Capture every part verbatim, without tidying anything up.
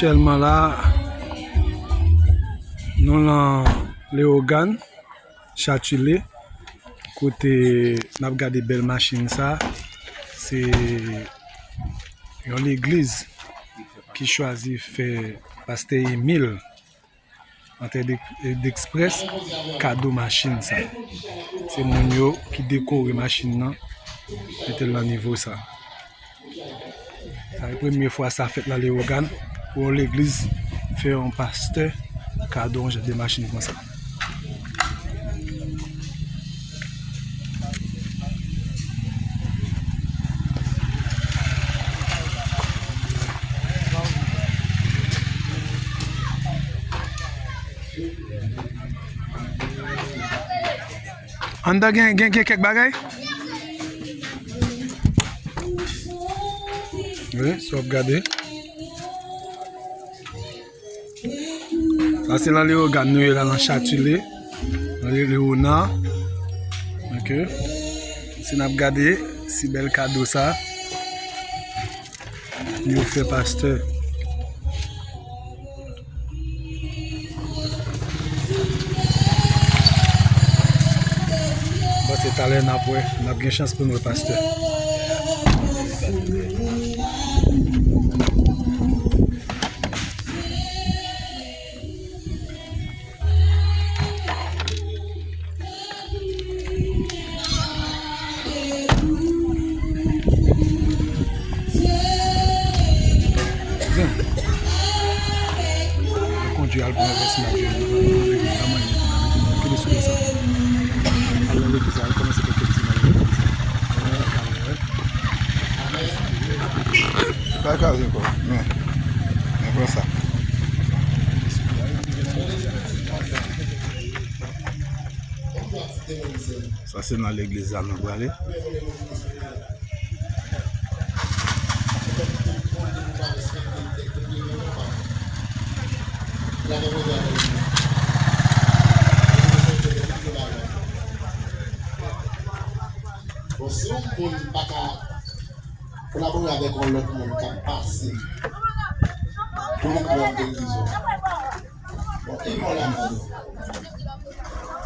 Aktyèlman la, nou lan Leyogàn, Chachilè, kote n ap gade bèl machin sa. Se yon legliz ki chwazi fè pastè Emile, Antre Dèk-, Dèksprès, kado machin sa. Se moun yo ki dekore machin nan, mete l nan nivo sa. Sa se premye fwa sa fèt nan Leyogàn, pou yon legliz fè yon pastè kado yon jan de machin konsa. Anndan gen, gen, gen kèk bagay. Wi, sa w ap gade. Sa se nan Leyogàn nou ye la, nan Chachilè, nan Leyogàn. Ok. Si n ap gade, si bèl kado sa. Yo fè pastè. Bon, se talè n ap wè, n ap gen chans pou n wè pastè. Kondwi al pran vès maryaj la, la manyen pou n mete nan kile sou sa. Al nan legliz la, al kòmanse fè kèk ti maryaj. Pa kaze ankò, men, men pran sa. Sa se nan legliz la nou prale. Bon, si yon moun pa ka kolabore avèk yon lòt moun k ap pase pou yon pran derizo. Bon, e bon la,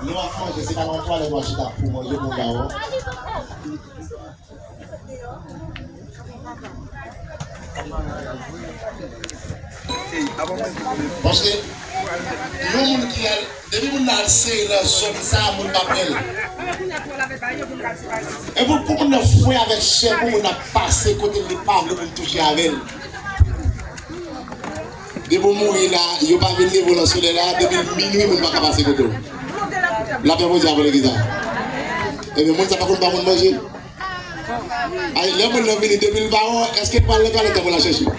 nou ap manje, se pa nan twalèt w al chita pou manje, pou ba w. Paske yon moun ki al, depi moun nan al sere nan zòn sa, moun pa pran l. E pou, pou moun nan fwe avèk chè, pou moun nan pase kote li pa vle pou l touche avè l. Depi w mouri la, yo pa vin leve w nan solèy la, depi minwi, moun pa ka pase kote w. Lapè Bondye avè w legliz la. Ebyen, moun sa pa konn ba moun manje. Ay, lè moun nan vini, depi l pa wè w, èske l pral nan twalèt pou l al chèche w?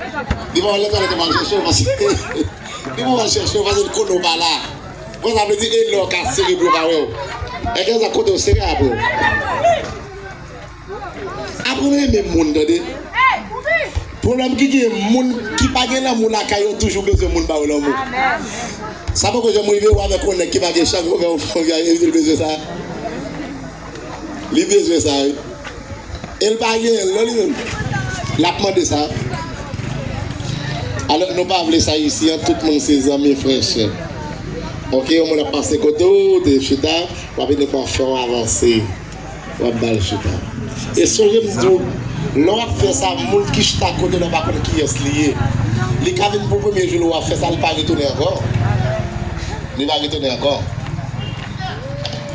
Li pa pral nan twalèt pou l al chèche w, paske li pa pral chèche w, paske l konnen w pa la. Bon, sa vle di, e lè w ka sere pou yo pa wè w. Èske sa kote w sere apre w? Aprann renmen moun, tande. Pwoblèm ki gen, moun ki pa gen lanmou lakay yo toujou bezwen moun ba yo lanmou. Sa poko janm rive w avèk yon nèg ki pa gen chans pou fè yon fanm li bezwen sa. Li bezwen sa, wi. E l pa gen l non li menm. L ap mande sa. Alò, nou pa vle sa isi an, tout moun se zanmi, frè, sè. Ok, yon moun ap pase kote w, te chita, w ap ede pou fè w avanse. W ap ba l chita. E sonje m di w, lè w ap fè sa, moun ki chita kote w la pa konn kiyès li ye. Li ka vin pou premye jou lè w ap fè sa, li pa retounen ankò. Li pa retounen ankò.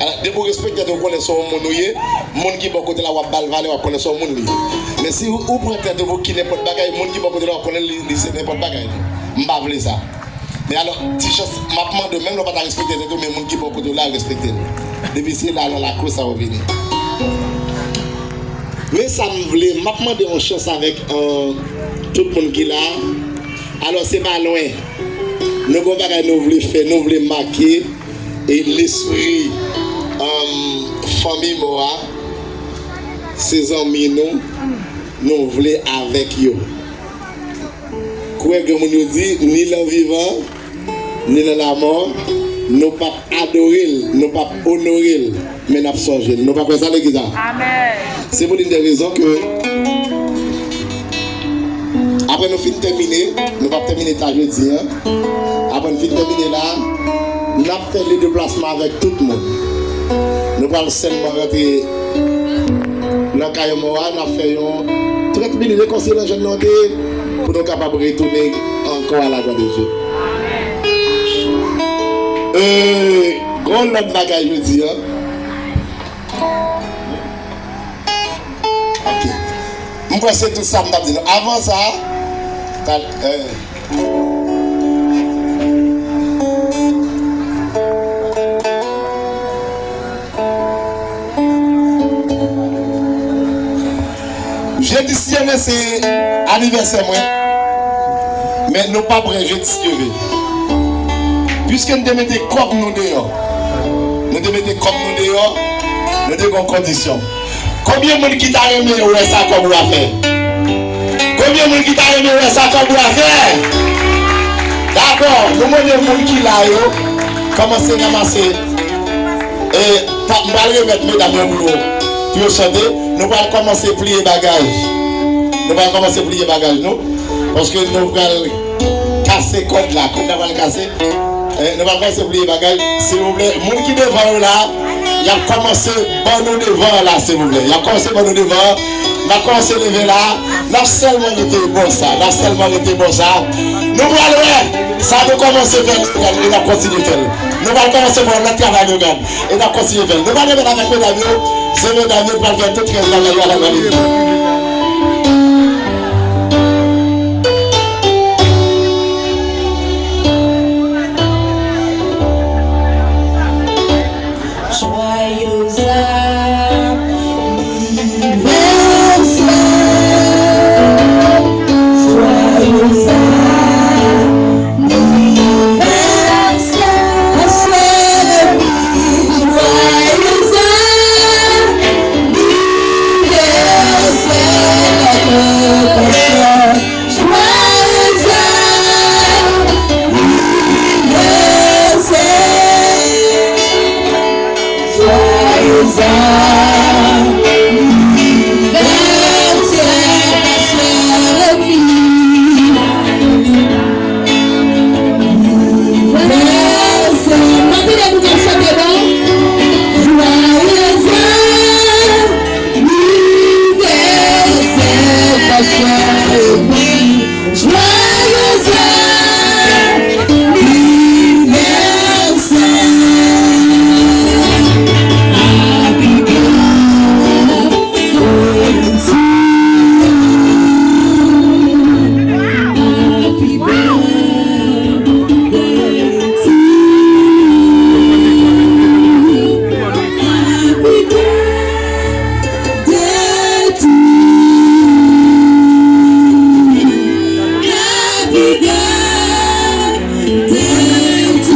Alò, depi w respekte tèt ou, ou konnen se yon moun ou ye, moun ki bò kote w la, w ap ba l valè, w ap konnen se yon moun li ye. Men si ou, ou pran tèt ou pou ki nenpòt bagay, moun ki bò kote w la, w ap konnen li, li se nenpòt bagay li. M pa vle sa. Men alò, ti chans, m ap mande w, menm lè w pa ta respekte tèt ou, men moun ki bò kote w la, respekte l. Depi se la, nan lakou sa ou vini. Men sa m vle, m ap mande yon chans avèk, euh, tout moun ki la. Alò, se pa lwen. Nou gen yon bagay nou vle fè, nou vle make, e lespri, um, fanmi mò a, se zanmi nou, nou vle avèk yo. Kwè granmoun yo di, ni lan vivan, ni lan lamò, nou p ap adore l, nou p ap onore l, men n ap sonje l. Nou pa kwè sa, legliz la? Amèn. Se pou l'une des raisons que, Apre nou fin tèmine, nou p ap tèmine ta jodi an. Apre n fin tèmine la, n ap fè le deplasman avèk tout moun. Nou pral sèlman rantre nan kay mò a, n ap fè yon trant minit rekonsilyasyon nan te pou nou kapab retounen ankò a la gloire de Dieu. Euh, gon lòt bagay jodi an. Ok. M kwè se tout sa m t ap di nou. Avan sa, ta, eh. Jedi, si Dye vle, se anivèsè mwen. Men nou pa prè jedi, si Dye vle. Piske n te mete kòb nou deyò. Nou te mete kòb nou deyò. Nou te gen kondisyon. Konbyen moun ki ta renmen wè sa kòb ou a fè? Konbyen moun ki ta renmen wè sa kòb ou a fè? Dakò, nou mande moun ki la yo kòmanse ranmase. E, pa, m pral remèt medam yo pou yo, pou yo chante. Nou pral kòmanse pliye bagaj. Nou pral kòmanse pliye bagaj nou. Paske nou pral kase kòd la. Kòd la pral kase. Eh, nou pa kòmanse bliye bagay, silvouplè. Moun ki devan yo la, y ap kòmanse ban nou devan la, silvouplè. Y ap kòmanse ban nou devan. N ap kòmanse leve la. N ap sèlman rete bò sa. N ap sèlman rete bò sa. Nou pral wè sa nou kòmanse fè Leyogàn e n ap kontinye fè l. Nou pral kòmanse fè yon lòt travay Leyogàn e n ap kontinye fè l. Nou pral remèt avèk medam yo. Se medam yo k pral fè tout rès bagay yo a la mani. Joyeux anniversaire, joyeux anniversaire, bonsoir, joyeux anniversaire, bonsoir. Joyeux anniversaire. Joyeux anniversaire, ma chère amie. Anniversaire. Mwen tande nou ka chante, non? Joyeux anniversaire, ma chère amie. Joyeux anniversaire. Happy birthday to you. Happy birthday to you. Happy birthday to you. Happy birthday to you.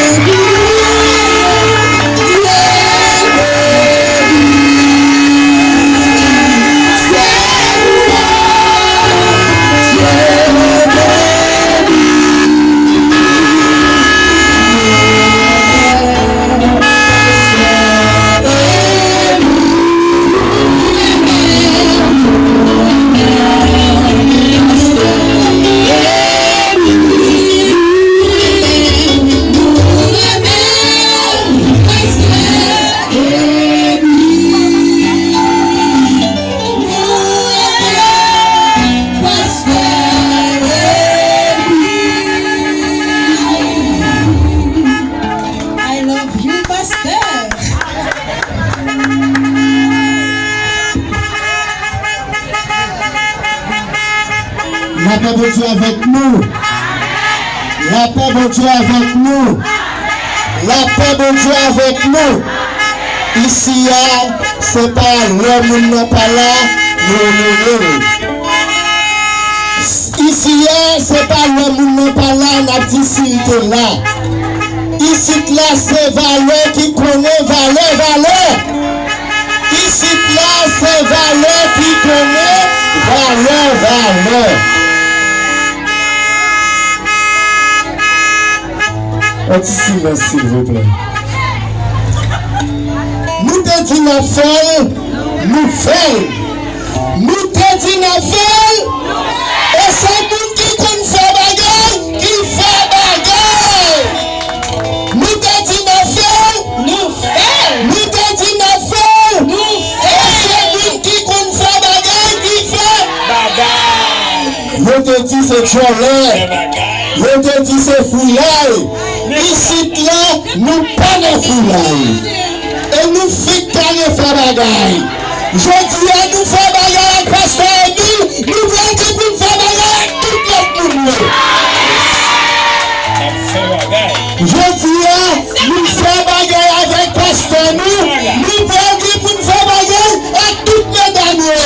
Happy birthday, happy birthday. I love you, Pasteur. Lapè Bondye avèk nou. Lapè Bondye avèk nou. Lapè Bondye avèk nou. Isi a, se pa lè moun nan pa la, nou onore l. Isi a, se pa lè moun nan pa la, n ap di si l te la. Isit la, se valè ki konnen valè, valè. Isit la, se valè ki konnen valè, valè. Yon ti silans, silvouplè. Nou te di n ap fè l, nou fè l. Nou te di n ap fè l, e se moun ki konn fè bagay ki fè bagay. Nou te di n ap fè l, nou fè l. Nou te di n ap fè l, nou fè l. E se moun ki konn fè bagay ki fè bagay. Yo te di se djòlè. Yo te di se foulay. Isit la, nou pa nan foulay. E nou fenk pale fè bagay. Jodi a, nou fè bagay ak pastè Emile, nou pral gen pou n fè bagay ak tout lòt moun yo. Jodi a, nou fè bagay avèk pastè nou, nou pral gen pou n fè bagay ak tout medam yo.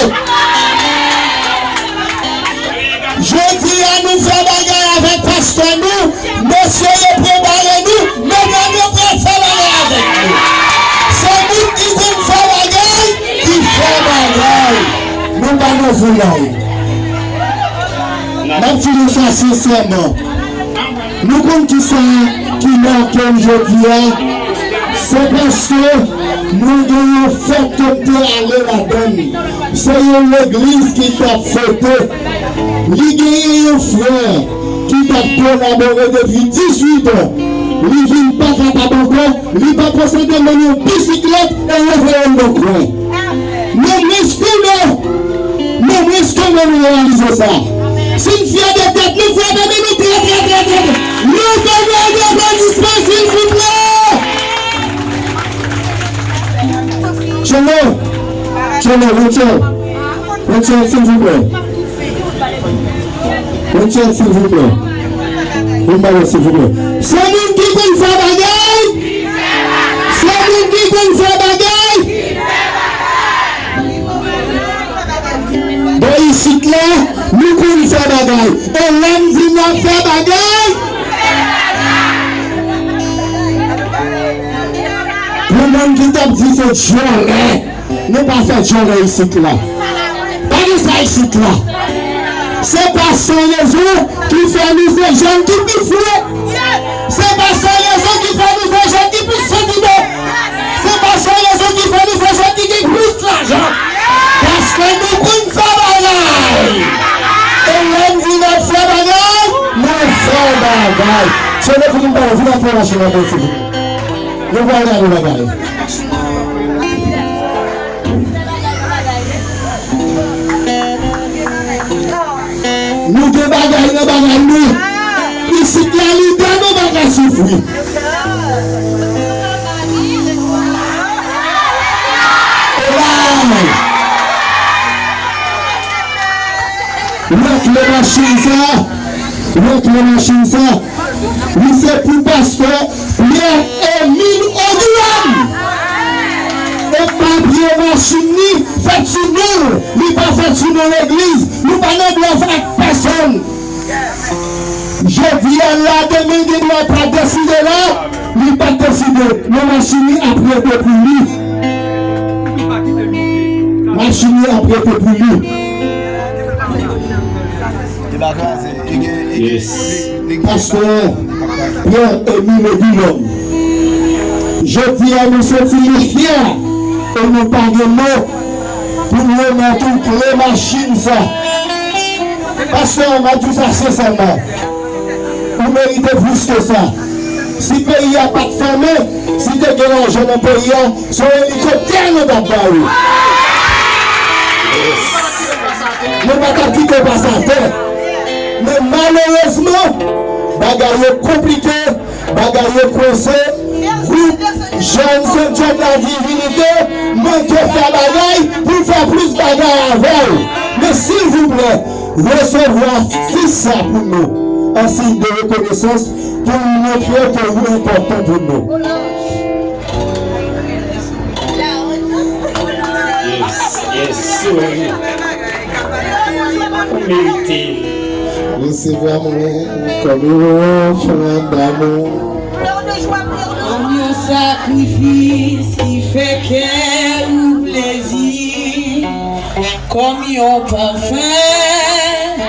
Jodi a, nou fè bagay avèk pastè nou, mesye yo prepare nou, medam yo pral fè bagay avèk nou. Se moun ki konn fè bagay, ki fè bagay. Nou pa nan foulay. M ap di nou sa sensèman. Nou konn kisa ki make m jodi a? Se paske nou gen yon fèt ke m te ale ladan l. Se yon legliz ki t ap fete. Li genyen yon frè ki t ap kolabore depi dizuit an. Li vin pa kapab ankò. Li pa posede menm yon bisiklèt e yo voye l nan kwen. Men mwens ke nou, men mwens ke nou reyalize sa. Si n fyè de tèt nou, frape men nou trè, trè, trè, trè, trè. Yon bagay de aplodisman, silvouplè. Tcholo, Tcholo, retire, retire, silvouplè. Retire, silvouplè. Yon bagay, silvouplè. Se moun ki konn fè bagay. Se moun ki konn fè bagay. Bò isit la, nou konn fè bagay. E lè m di n ap fè bagay, pou moun ki t ap di se djòlè, nou pa fè djòlè isit la. Pa gen sa isit la. Se pa san rezon ki fè nou se jèn ki pi fou. Se pa san rezon ki fè nou se jèn ki pi santiman. Se pa san rezon ki fè nou se jèn ki gen plis lajan. Paske nou konn fè bagay. E lè n di n ap fè bagay, nou fè bagay. Se nou ki vin pale, vin ak yon machin ankò, silvouplè. Nou pral gade bagay. Nou gen bagay nan bagay nou. Isit la, lidè nou pa ka soufri. Olay! Wèt le machin sa. Wèt le machin sa. Li se pou pastè Pierre Emile Oduan. E pa pye machin li fèt sou non l, li pa fèt sou non legliz, nou pa nan blòf ak pèsonn. Jodi a la, demen gen dwa pa deside la, li pa t deside, men machin li ap rete pou li. Machin li ap rete pou li. Li pa kraze. Yes. Pastè Pierre Emile Oduan. Jodi a nou santi nou fyè e nou pa gen mo pou nou remèt ou kle machin sa. Pastè, m ap di w sa sensèman. Ou merite plis ke sa. Si peyi a pa t fèmen, si te gen lajan nan peyi a, se yon elikoptè nou t ap ba ou. Nou pa t ap kite w pase atè. Men malerezman, bagay yo konplike, bagay yo kwense. Gwoup Jèn Sent Jòn La Divinite manke fè bagay pou l fè plis bagay avè w. Men silvouplè, resevwa fis sa pou nou, an siy de rekonesans, pou l montre ke ou enpòtan pou nou. Yes, yes, sir. Ou merite l. Resevwa mwen kòm yon ofrann damou. Kòm yon sakrifis ki fè kè ou Jezi, kòm yon pafen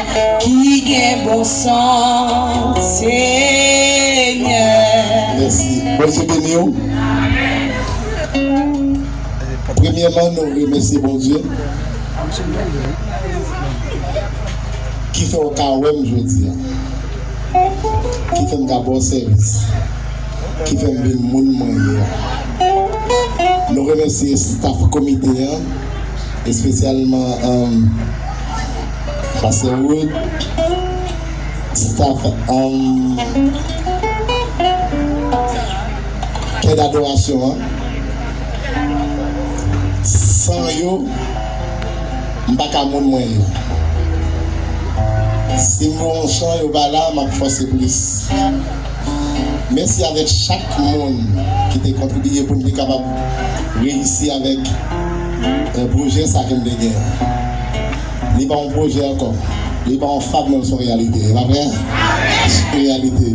ki gen bon sant, Senyè. Mèsi. Bondye beni w. Premyèman, nou remèsye Bondye ki fè w ka wè m jodi a, ki fè m ka ba w sèvis, ki fè m vin moun mwen ye a. Nou remèsye staff komite an, espesyalman, um, Pastè Wood, staff, um, kè dadorasyon an. San yo, m pa ka moun mwen ye. Si m voye yon chan, yo pa la, m ap fòse plis. Mèsi avèk chak moun ki te kontribiye pou n te kapab reyisi avèk, eh, pwojè sa ke n te gen an. Li pa yon pwojè ankò. Li pa yon fab, men l se yon reyalite. E pa vre? Se yon reyalite.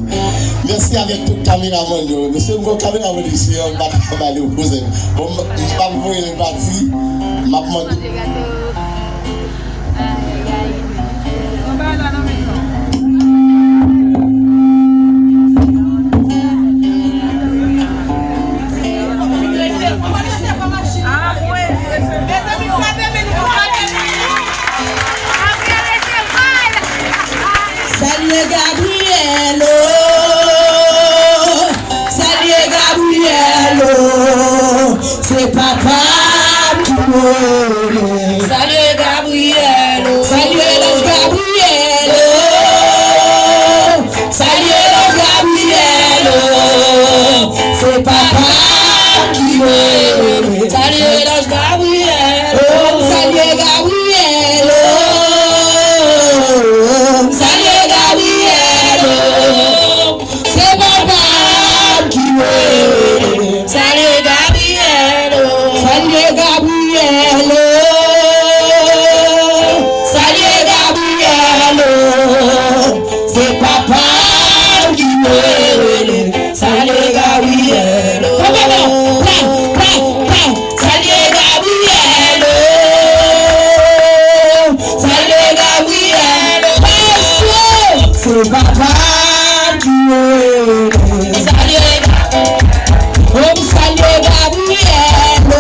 Mèsi avèk tout kameramann yo. Mesye, m gen yon kameramann isi an, m pa ka ba li yon kouzen. Bon, m, m p ap voye l pati. M ap mande. Salye Gabriel, oh, salye Gabriel, oh, se papa m ki mwen rele. Salye Gabriel, oh, salye Lanj Gabriel, oh. Salye Lanj Gabriel, oh, se papa m ki rele. Salye Lanj Gabriel, oh, salye Gabriel, oh, salye Gabriel, oh, se papa m ki rele. Salye Gabriel, oh. Salye Gabriel, oh. Salye Gabriel, oh. Se papa m ki rele. Salye Gabriel, oh. Papa, non. Pran, pran, pran. Salye Gabriel, oh. Salye Gabriel, oh. Se papa m ki rele. Salye Gabriel. Oh, m salye Gabriel, oh.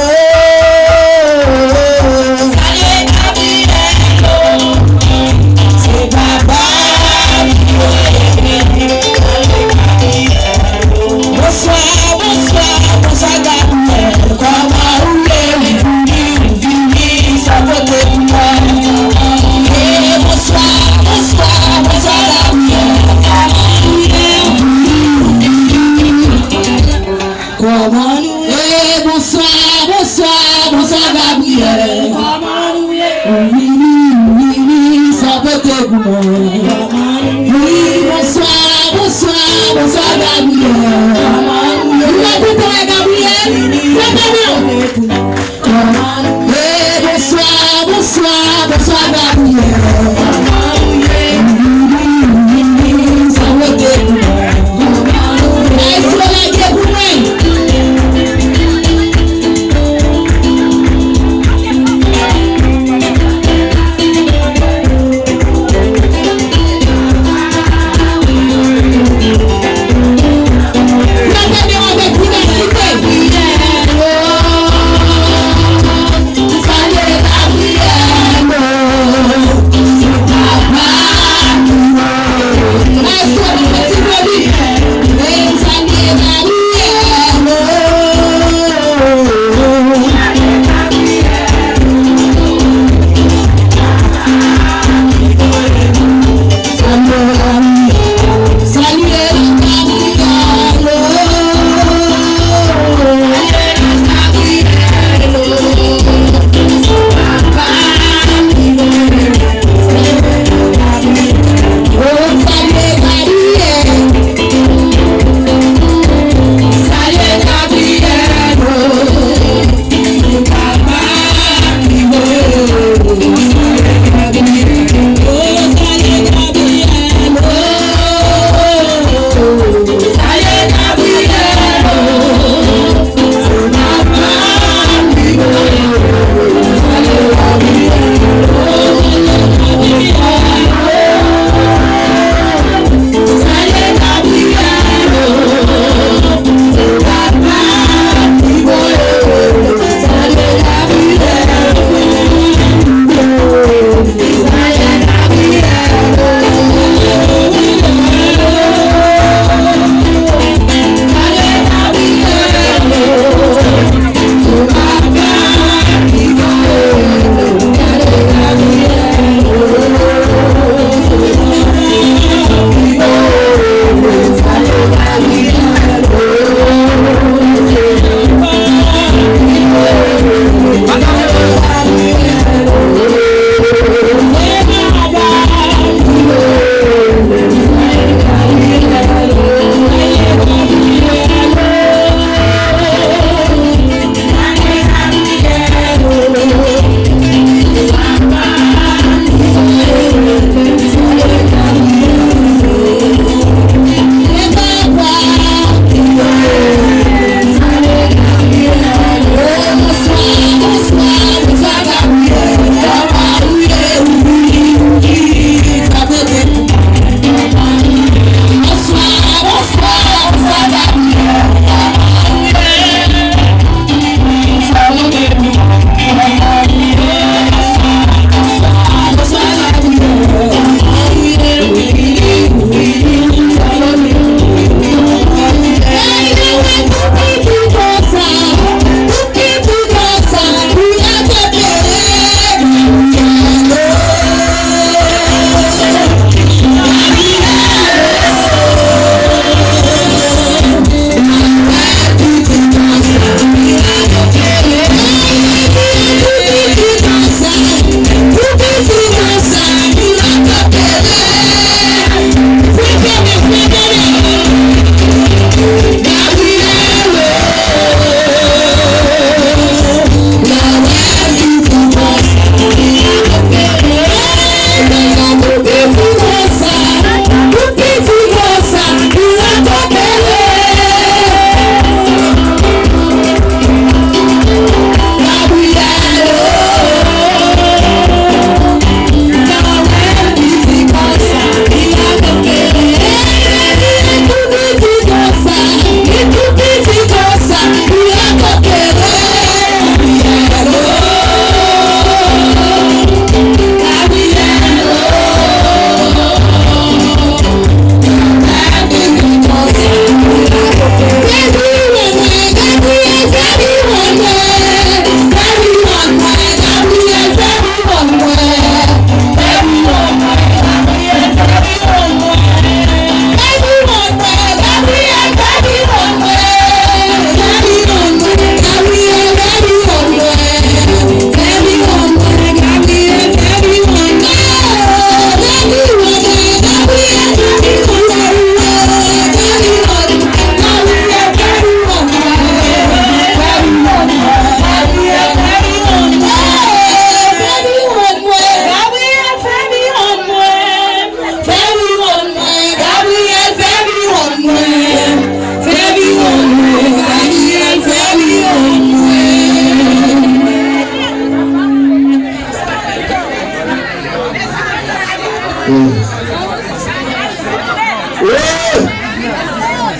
Salye Gabriel, oh. Se papa m ki rele. Bonswa, bonswa, bonswa Gabriel. Kòman ou ye? Vini, vini, sa pote pou mwen. Eh, bonswa, bonswa, bonswa Gabriel. Kòman nou ye? Eh, bonswa, bonswa, bonswa Gabriel. Kòman nou ye? Ou vini, ou vini, sa pote pou mwen. Wi, bonswa, bonswa, bonswa Gabriel. Kòman nou ye? Nou la kontan wè Gabriel? Fè kòman? Eh, bonswa, bonswa, bonswa Gabriel. Sa rete pou mwen. Maestro, lage pou mwen.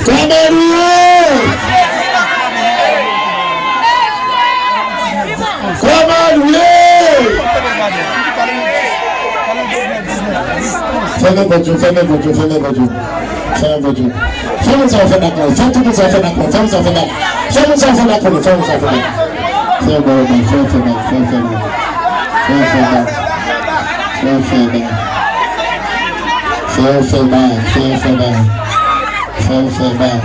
Kòman nou ye? Kòman nou ye? Fèmen pòt yo, fèmen pòt yo, fèmen pòt yo. Fèmen pòt yo. Fè moun sa yo fè bak la. Fè tout moun sa yo fè bak la. Fè moun sa yo fè bak. Fè moun sa yo fè bak konnen. Fè moun sa yo fè bak. Fè bak, fè, fè bak, fè, fè bak. Fè, fè bak. Fè, fè bak. Fè, fè bak. Fè, fè bak. Fè, fè bak.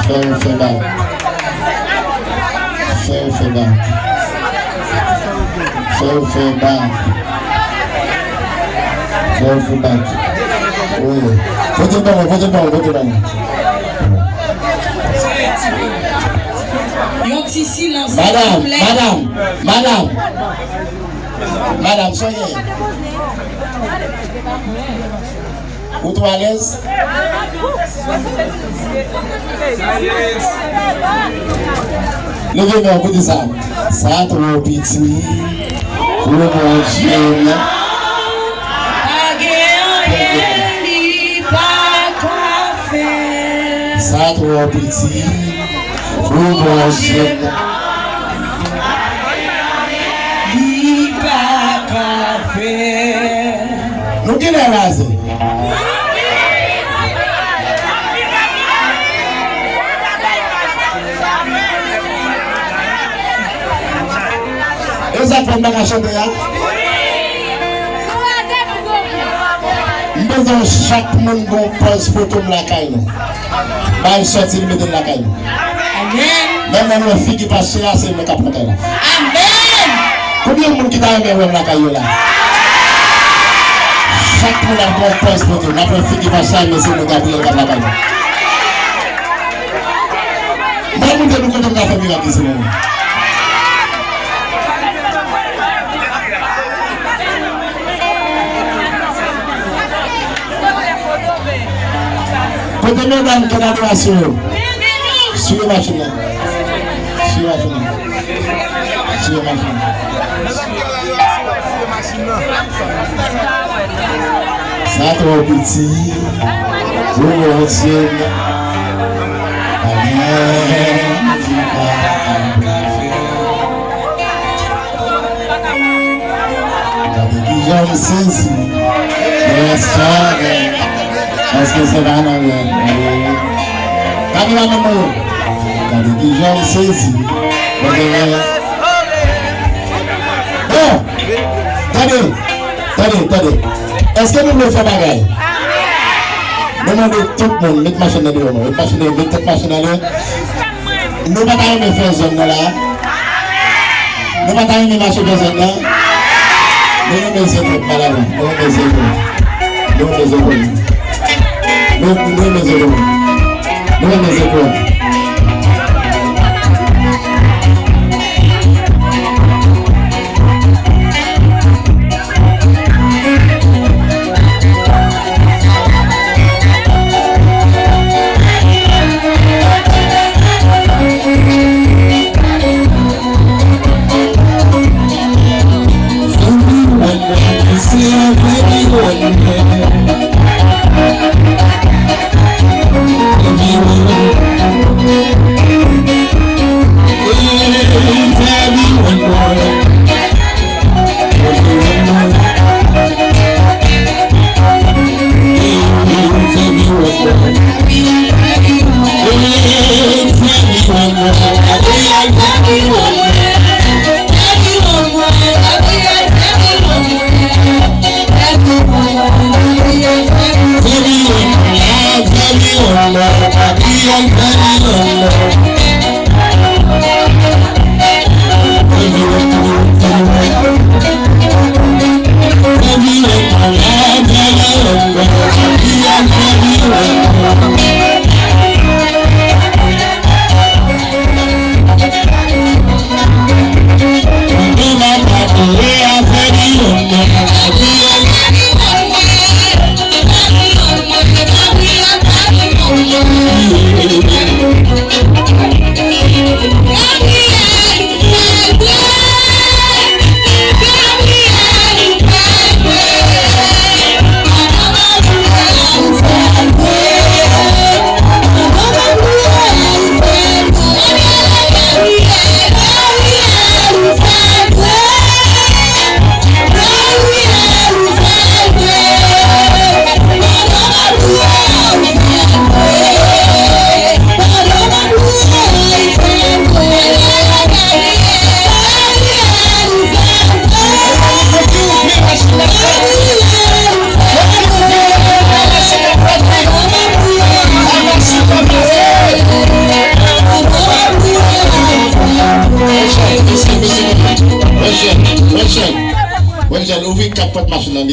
Fè, fè bak. Fè, fè bak. Fè, fè bak. Fè, fè bak. Wi. Pote ban mwen, pote ban mwen, pote ban mwen. Yon ti silans, silvouplè. Madam, madam, madam. Madam, soyez. Ou tou alèz? Leve men w pou di sa. Sa twò piti pou Bondye m. Pa gen anyen li pa ka fè. Sa twò piti pou Bondye m. Li pa ka fè. Nou genlè raze. E sa k fè m pa ka chante a? M bezwen chak moun gon pòz foto m lakay nou. Bay sòti l mete l lakay nou. Amèn. Menm lè nou wè figi pastè a, se mwen k ap lakay la. Amèn. Konbyen moun ki ta renmen wè m lakay yo la? Chak moun ap pran pòz foto. N ap wè figi pastè a, men se mwen Gabriel k ap lakay la. Mwen montre nou kote m ka fè mirak isit menm. Kote medam k nan adorasyon yo? Swive machin nan. Swive machin nan. Swive machin nan. Sa twò piti pou Bondye m. Pa gen anyen li pa ka fè. Gade kijan m sezi. Yes, sir. Èske se pa nan rèv mwen? Kameramann mwen yo. Gade kijan m sezi. Bon, tande, tande, tande. Èske nou vle fè bagay? Nou mande tout moun, met machin nan deyò non. Met machin nan, met tèt machin anlè. Nou pa ta renmen fè zòn nan la? Nou pa ta renmen mache fè zòn nan? Nou renmen zòn nou, madanm. Nou renmen zòn nou. Nou renmen zòn nou. Nou, nou renmen zòn nou. Nou renmen zòn nou.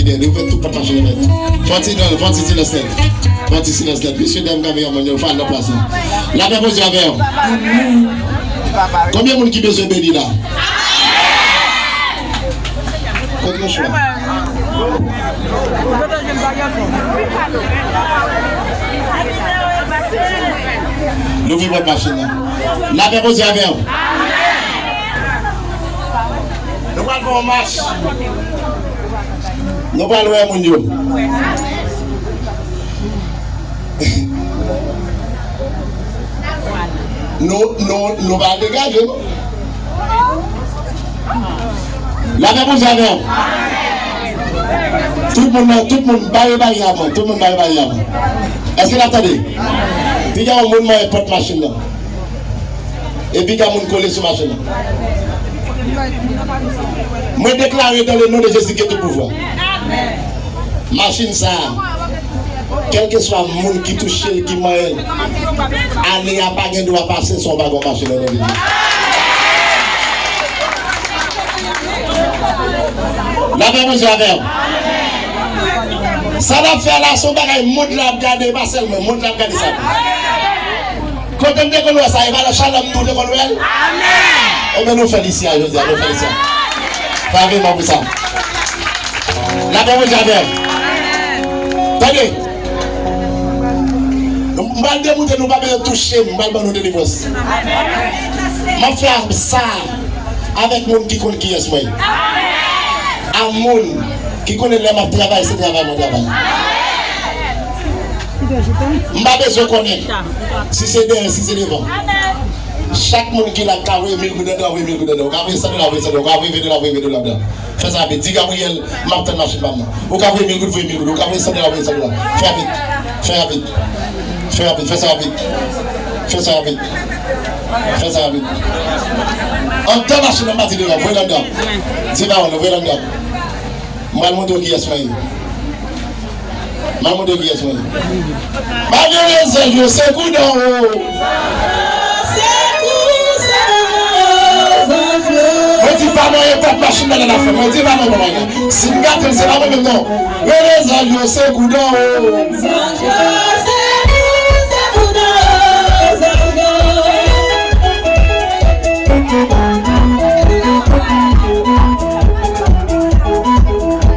Yo fè tout pòt machin yo nèt. Fò ti, fò ti silans nèt. Fò ti silans nèt. Mesye dam kameramann yo, fè al nan plas la. Lapè Bondye avè w. Konbyen moun ki bezwen beni la? Kot mouchwa? Louvri pòt machin nan. Lapè Bondye avè w. Nou pral fè yon mach. Nou pral wè moun yo. Nou, nou, nou pa degaje, non. Lapè Bondye avè w. Tout moun, tout moun, bare, bare a mwen. Tout moun, bare, bare a mwen. Èske n ap tande? Piga yon moun mwen pòt machin nan. Epi gen moun kole sou machin nan. Mwen deklare dans le nom de Jésus gen tout pouvwa. Machin sa a, kèlkeswa moun ki touche l, ki manyen l, ane a pa gen dwa pase san w pa gen yon machin nan men li. Lapè Bondye avè w. Sa n ap fè la, se yon bagay mond la ap gade, pa sèl mwen, mond la ap gade sa. Kote m te konn wè sa, e pa nan Shalom nou te konn wè l? Amèn. Ebyen, nou fè l isi a jodi a, nou fè l isi a. Bravo pou sa. Lapè Bondye avè w. Tande. M pral demoute, nou pa bezwen touche m, m pral ban nou delivrans. M ap fè sa avèk moun ki konn kiyès mwen ye. A moun ki konnen lè m ap travay, se travay mwen travay. M pa bezwen konnen si se dèyè, si se devan. Chak moun ki la ka voye mil goud anndan, voye mil goud anndan. Ou ka voye san dola, voye san dola. Ou ka voye ven dola, voye ven dola anndan. Fè sa rapid. Di Gabriel, m ap tann machin pa m nan. Ou ka voye mil goud, voye mil goud. Ou ka voye san dola, voye san dola. Fè rapid. Fè rapid. Fè rapid. Fè sa rapid. Fè sa rapid. Fè sa rapid. Anndan machin nan, pati devan. Voye l anndan. Di pawòl, voye l anndan. M pral montre w kiyès mwen ye. M pral montre w kiyès mwen ye. Pa gen rezèv yo, se kou dan wo. Mwen di pa mwen e pòt machin nan nan afè. Mwen di pa mwen mwen. Si m gate l, se pa mwen menm non. Rele zanj yo, se kou dan wo.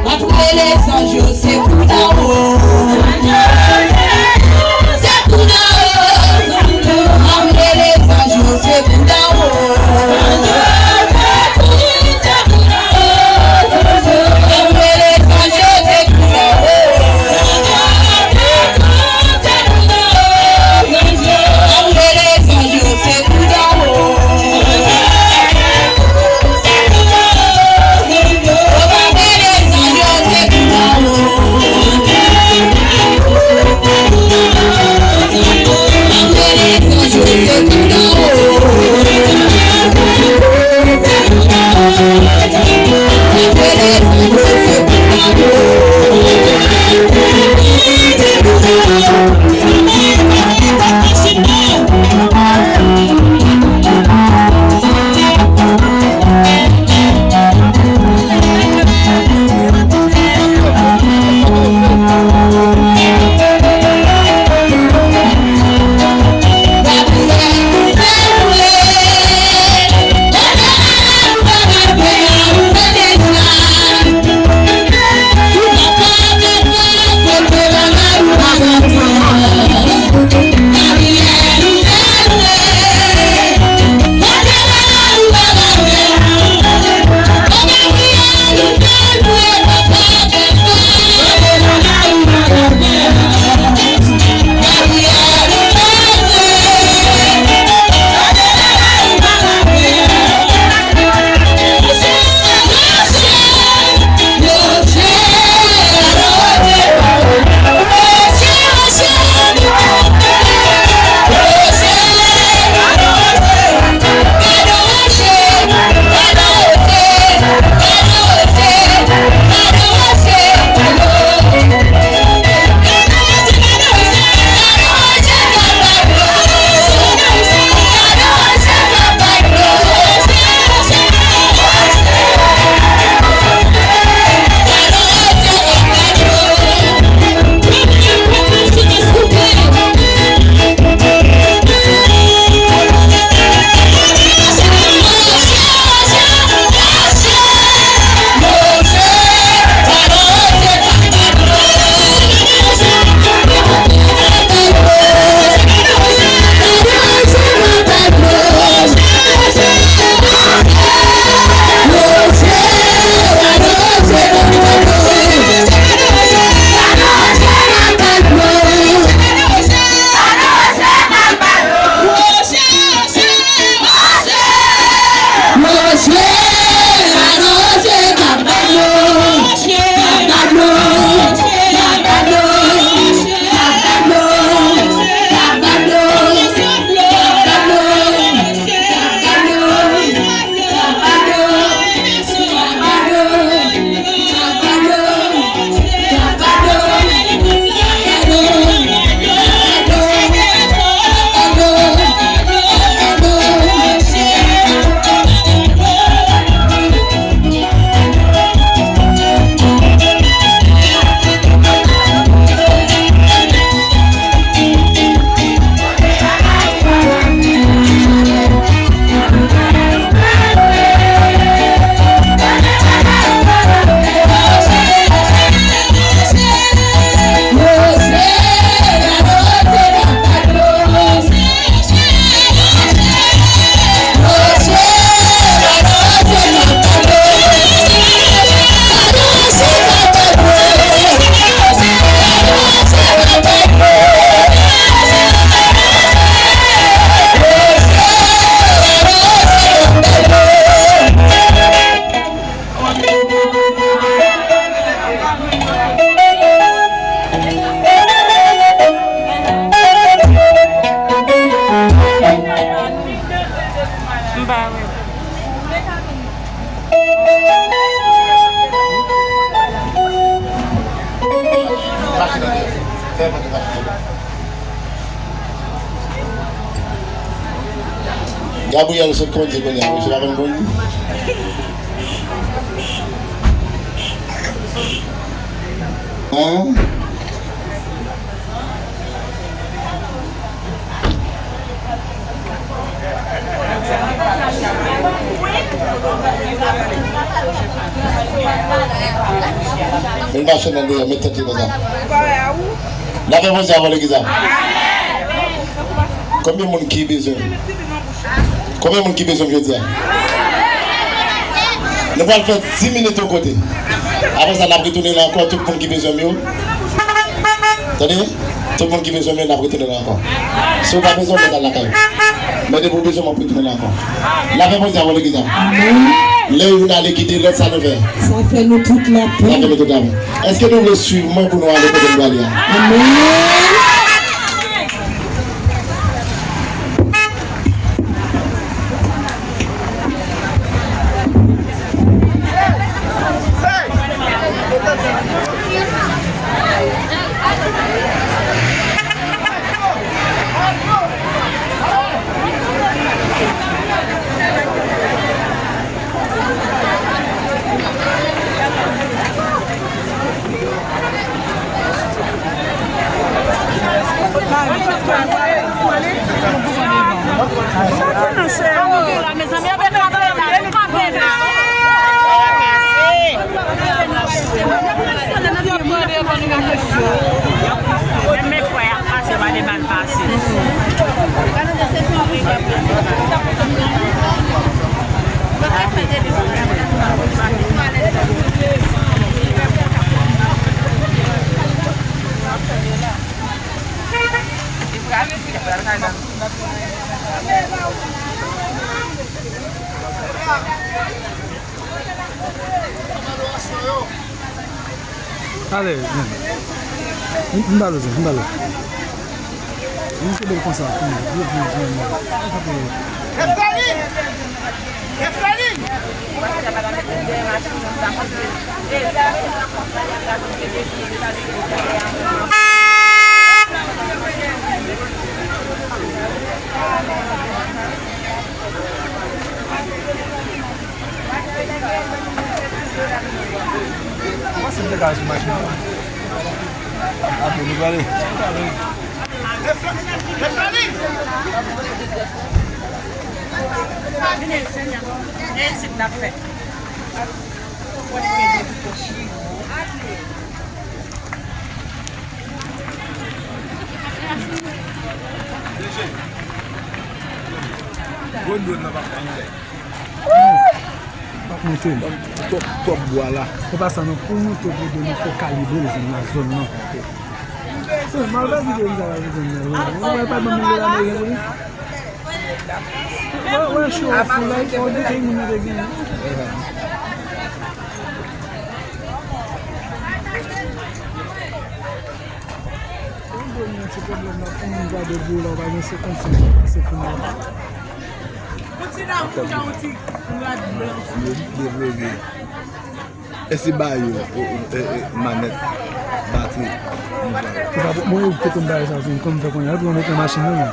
N ap rele zanj yo, se kou dan wo. Se kou dan wo. N ap rele zanj yo, se kou dan wo. Gabriel sot kondi kounye a, mesye pa konn kondi. Hein? Vin mache nan deyò, met tèt li konsa. N ap fè Bondye avè w legliz la. Konbyen moun ki bezwen? Konbyen moun ki bezwen m jodi a? Nou pral fè dis minit yon kote. Apre sa, n ap retounen la ankò, tout moun ki bezwen m yo. Tande? Tout moun ki bezwen m yo, n ap retounen la ankò. Si w pa bezwen m, mèt al lakay ou. Men depi w bezwen m, w ap retounen la ankò. Lapè Bondye avè w legliz la. Amèn. Lè youn ale kite lòt, sa nou fè? Sa fè nou tout lapè. Sa fè nou tout lapè. Èske nou vle swiv mwen pou nou ale kote m prale a? Amèn. Ale, men. M, m ba l zen, m ba l. Yon se bèl konsa, fini. Byen, byen, byen, byen. Efrayin! Efrayin! Pase m te ka sou machin nan. Apre nou prale. Gwo dwòn nan pa fè anyen. Pap monte. Twòp, twòp bwa la. Se pa sa non, pou monte pou de nou fò kalibre l, zòn nan, zòn nan. Se mal pa di de nou sa va zòn nan. Ou wè pa ban mil dola ameriken pou li? Wè, wè, show off pou like, pou de moun nan te gen. Yon gwo yon ti pwoblèm nan, pou moun gade gwo la, w pa gen senkant sent pou pase pou moun. Yon ti dam rouj a yon ti rad blan. Yo devlope. Èske ba yo, o, o, e, e, manèt, batri, nou pran. Ou pa, mwen, yo kote m bay sa, se kòm fè konnen, epi mwen mete machin nan, men.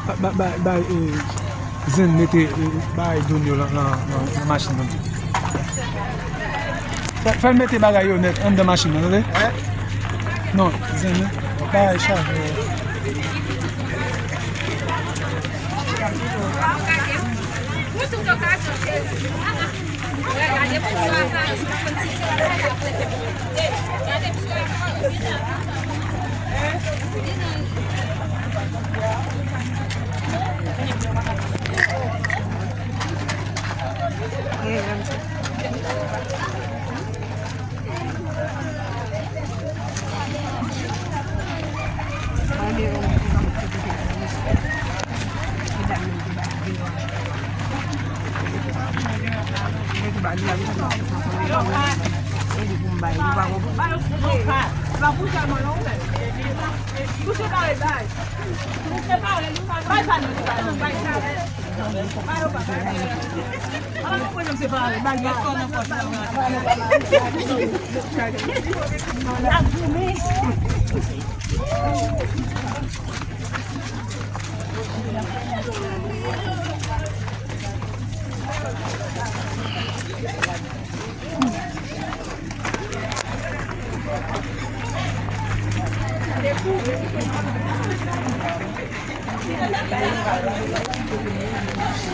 Ba, ba, ba, ba, e, Zen mete, e, bagay dwòn yo nan, nan, nan, nan machin nan. Fè, fè l mete bagay yo nèt anndan machin nan, tande? Non, Zen, bagay chaje yo.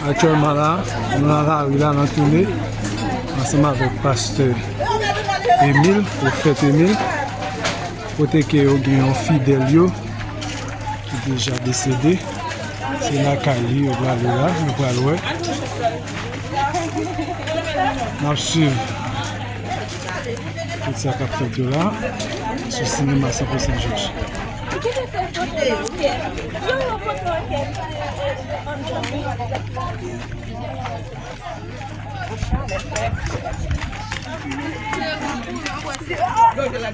Aktyèlman la, nou nan lari la, nan tounen, ansanm avèk pastè Emile, pwofèt Emile, kote ke yo gen yon fidèl yo ki deja desede. Se lakay li yo prale la, yo pral wè. N ap swiv tout sa k ap fèt yo la sou sinema san pou san Jòj.